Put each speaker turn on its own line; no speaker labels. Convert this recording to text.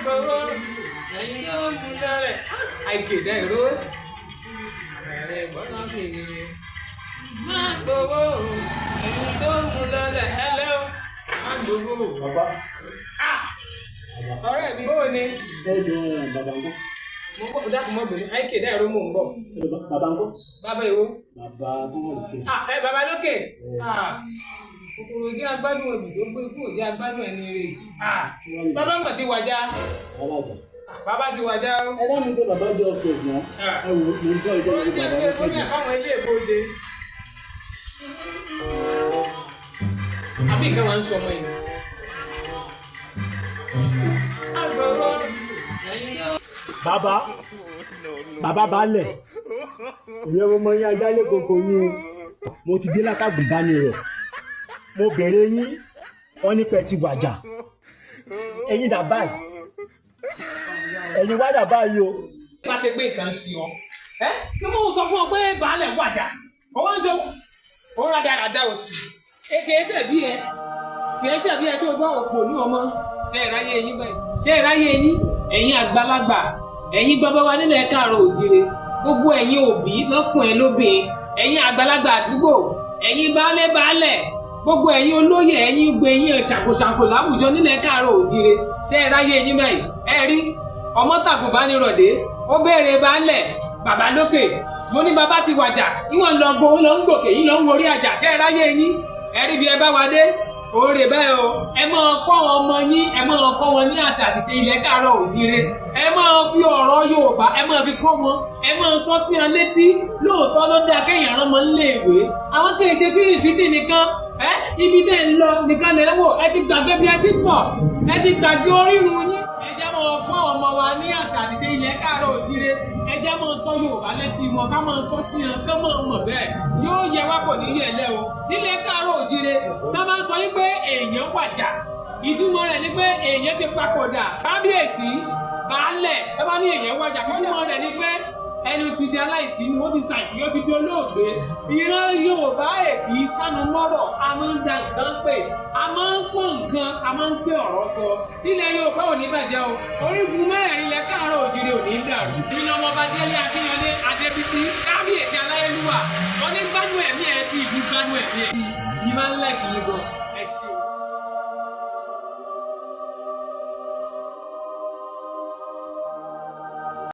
Gbowó ẹ̀yin tó mú lọ́rẹ̀ àìkéde ìró ẹ̀rẹ̀ gbọ́dọ̀ kiri. Má gbowó ẹ̀yin tó mú lọ́lẹ̀ ẹlẹ́ o, má gbowó.
Bàbá.
Ah! Ọ̀rẹ́ mi, bó o ní?
Ẹ jọ, bàbá ńkọ́?
Mo bọ̀, dákun mọ́ bìnrin, àìkéde ìró, mò ń bọ̀.
Ẹ jọ, bàbá ńkọ́?
Bàbá ìwó?
Bàbá tó wà lókè.
Ah, ẹ bàbá lókè. Ah, kòkòrò jẹ́ agbádùn obì tó gbé kúrò jẹ́ agbádùn ẹni rè. Ah, bàbá mọ̀ ti wàjà.
Bàbá jà.
Ah, bàbá ti wàjà o.
Ẹ dá mi sọ, bàbá jọ upstairs náà.
Ah.
Ẹ wò, mo ń bọ̀, ìjọba
Ó jẹ́
bàbá
pé
ló
fún
fẹ́ jù.
àfáwọn ilé ìbòde. Àbí nǹkan máa ń sọ ọmọ yìí. Agbowó ẹ̀yin tó.
Bàbá, bàbá baálẹ̀, ìyẹn mo mọ yín ajálé koko yín o. Mo ti dé látàgùnbánirọ̀, mo béèrè yín, wọ́n ní pé ti wàjà. Ẹ̀yin dà báyìí? Ẹ̀yin wá dà báyìí o?
Bá ṣe pé nǹkan ń sí ọ ẹ kí mo sọ fún ọ pé baálẹ̀ wàjà, ọwọ́ ń jọ ó rádaràda òsì èkè ẹsẹ̀ bí ẹ kì í ṣe bí ẹ tó gbọ́ òpó ní ọmọ. Ṣé ẹ ráyé yín báyìí? Ṣé ẹ ráyé yín? Ẹ̀yin àgbàlagbà, ẹ̀yin bàbá wa nílẹ̀ káàárọ̀ òjìrè, gbogbo ẹ̀yin òbí lọ́kùnrin lóbìnrin, ẹ̀yin àgbàlagbà àdúgbò, ẹ̀yin baálé baálẹ̀, gbogbo ẹ̀yin olóyè, ẹ̀yin gbé ẹ̀yin ṣàkóṣàkó láwùjọ nílẹ̀ káàárọ̀ òjìrè, ṣé ẹ ráyé yín báyìí? Ẹ rí ọmọ tàgùnbánirọ̀dé, ó béèrè baálẹ̀ bàbá lókè. Mo ní bàbá ti wàjà, ìwọ̀n lọ gbó lọ ń gòkè yìí lọ ń gorí àjà. Ṣé ẹ ráyé yín? Ẹ rí bí ẹ bá wa dé òòrè bẹ́ẹ̀ o. Ẹ máa kọ́ àwọn ọmọ yín, ẹ máa kọ́ wọn ní àṣà àti ṣe ilẹ̀ káàárọ̀ òjíire. Ẹ máa fi ọ̀rọ̀ Yorùbá, ẹ máa fi kọ́ wọn, ẹ máa sọ sí wọn létí. Lóòótọ́ ló dáa kéèyàn rán ọmọ nílé ìwé, àwọn kì í ṣe fírìfìtì nìkan. Ẹ ibi tẹ́ ń lọ nìkan lẹ́ ń wò, ẹ ti gbàgbé bí ẹ ti ń bọ̀, ẹ ti gbàgbé orírun yín. Ẹ jẹ́ máa kọ́ àwọn ọmọ wa ní àṣà àti ṣe ilẹ̀ káàárọ̀ òjíire. Ẹ jẹ́ máa sọ Yorùbá létí wọn, ká máa sọ sí wọn, kán máa mọ̀ bẹ́ẹ̀. Yóò yẹ wá, kò ní yẹ lẹ́ o. Nílẹ̀ káàárọ̀ òjíire, tá máa ń sọ yín pé èèyàn wàjà, ìtumọ̀ rẹ̀ ni pé èèyàn ti papòdà. Kábíyèsí, baálẹ̀, ẹ bá ní èèyàn wàjà, ìtumọ̀ rẹ̀ ni pé ẹni tí di aláìsí ni, ó ti ṣàìsí, ó ti di olóògbé. Ìran Yorùbá èkì sánú mọ́rọ̀, a máa ń da nǹkan pè, a máa ń pọ́n nǹkan, a máa ń gbé ọ̀rọ̀ sọ. Ilẹ̀ Yorùbá ò ní bàjẹ́ o. Orígun mẹ́rẹ̀ẹ̀rin ilẹ̀ káàárọ̀ òjìrè ò ní dàrú. Nínú ọmọọba Délé Akínyẹlé Adébísí, kábíyèsí aláyélúwà, wọn ní gbádùn ẹ̀mí ẹ̀ tí ìlú gbádùn ẹ̀mí ẹ̀. Yìí máa ń like yín gan.